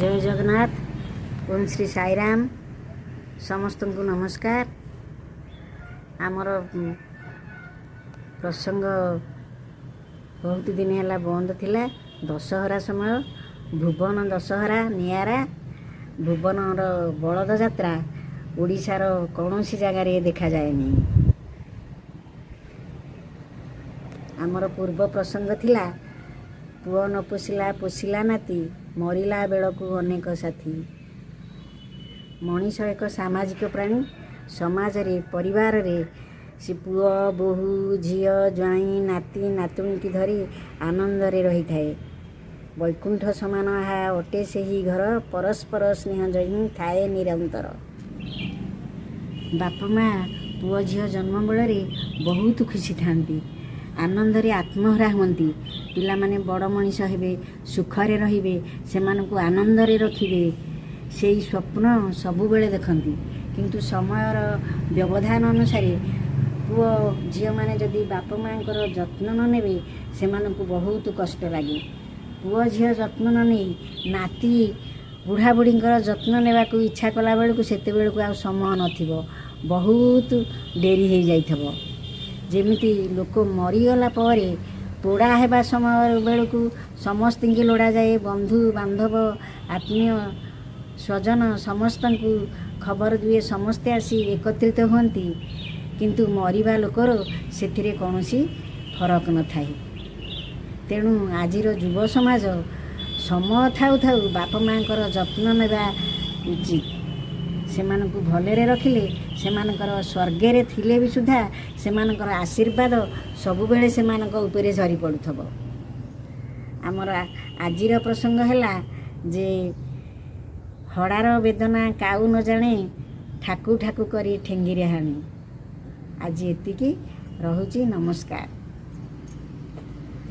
ଜୟ ଜଗନ୍ନାଥ, ଓମ୍ ଶ୍ରୀ ସାଇରାମ। ସମସ୍ତଙ୍କୁ ନମସ୍କାର। ଆମର ପ୍ରସଙ୍ଗ ବହୁତ ଦିନ ହେଲା ବନ୍ଦ ଥିଲା। ଦଶହରା ସମୟ, ଭୁବନ ଦଶହରା ନିଆରା। ଭୁବନର ବଳଦ ଯାତ୍ରା ଓଡ଼ିଶାର କୌଣସି ଜାଗାରେ ଦେଖାଯାଏନି। ଆମର ପୂର୍ବ ପ୍ରସଙ୍ଗ ଥିଲା, ପୁଅ ନ ପୋଷିଲା ପୋଷିଲା ନାତି, ମରିଲା ବେଳକୁ ଅନେକ ସାଥୀ। ମଣିଷ ଏକ ସାମାଜିକ ପ୍ରାଣୀ। ସମାଜରେ, ପରିବାରରେ ସେ ପୁଅ, ବୋହୂ, ଝିଅ, ଜ୍ୱାଇଁ, ନାତି, ନାତୁଣୀକି ଧରି ଆନନ୍ଦରେ ରହିଥାଏ। ବୈକୁଣ୍ଠ ସମାନ ଆହା ଅଟେ ସେହି ଘର, ପରସ୍ପର ସ୍ନେହ ଯହିଁ ଥାଏ ନିରନ୍ତର। ବାପା ମା ପୁଅ ଝିଅ ଜନ୍ମ ବେଳରେ ବହୁତ ଖୁସି ଥାନ୍ତି, ଆନନ୍ଦରେ ଆତ୍ମହରା ହୁଅନ୍ତି। ପିଲାମାନେ ବଡ଼ ମଣିଷ ହେବେ, ସୁଖରେ ରହିବେ, ସେମାନଙ୍କୁ ଆନନ୍ଦରେ ରଖିବେ, ସେଇ ସ୍ୱପ୍ନ ସବୁବେଳେ ଦେଖନ୍ତି। କିନ୍ତୁ ସମୟର ବ୍ୟବଧାନ ଅନୁସାରେ ପୁଅ ଝିଅମାନେ ଯଦି ବାପା ମାଆଙ୍କର ଯତ୍ନ ନ ନେବେ, ସେମାନଙ୍କୁ ବହୁତ କଷ୍ଟ ଲାଗେ। ପୁଅ ଝିଅ ଯତ୍ନ ନ ନେଇ ନାତି ବୁଢ଼ା ବୁଢ଼ୀଙ୍କର ଯତ୍ନ ନେବାକୁ ଇଚ୍ଛା କଲା ବେଳକୁ ସେତେବେଳକୁ ଆଉ ସମୟ ନଥିବ, ବହୁତ ଡେରି ହେଇଯାଇଥିବ। ଯେମିତି ଲୋକ ମରିଗଲା ପରେ ପୋଡ଼ା ହେବା ସମୟ ବେଳକୁ ସମସ୍ତଙ୍କୁ ଲୋଡ଼ାଯାଏ, ବନ୍ଧୁ ବାନ୍ଧବ, ଆତ୍ମୀୟ ସ୍ୱଜନ ସମସ୍ତଙ୍କୁ ଖବର ଦିଏ, ସମସ୍ତେ ଆସି ଏକତ୍ରିତ ହୁଅନ୍ତି। କିନ୍ତୁ ମରିବା ଲୋକର ସେଥିରେ କୌଣସି ଫରକ ନଥାଏ। ତେଣୁ ଆଜିର ଯୁବ ସମାଜ ସମୟ ଥାଉ ଥାଉ ବାପା ମାଆଙ୍କର ଯତ୍ନ ନେବା ଉଚିତ। ସେମାନଙ୍କୁ ଭଲରେ ରଖିଲେ ସେମାନଙ୍କର ସ୍ୱର୍ଗରେ ଥିଲେ ବି ସୁଦ୍ଧା ସେମାନଙ୍କର ଆଶୀର୍ବାଦ ସବୁବେଳେ ସେମାନଙ୍କ ଉପରେ ଝରି ପଡ଼ୁଥିବ। ଆମର ଆଜିର ପ୍ରସଙ୍ଗ ହେଲା ଯେ ହଡ଼ାର ବେଦନା କାଉ ନ ଜାଣେ, ଠାକୁ ଠାକୁ କରି ଠେଙ୍ଗିରେ ହାଣେ। ଆଜି ଏତିକି ରହୁଛି, ନମସ୍କାର।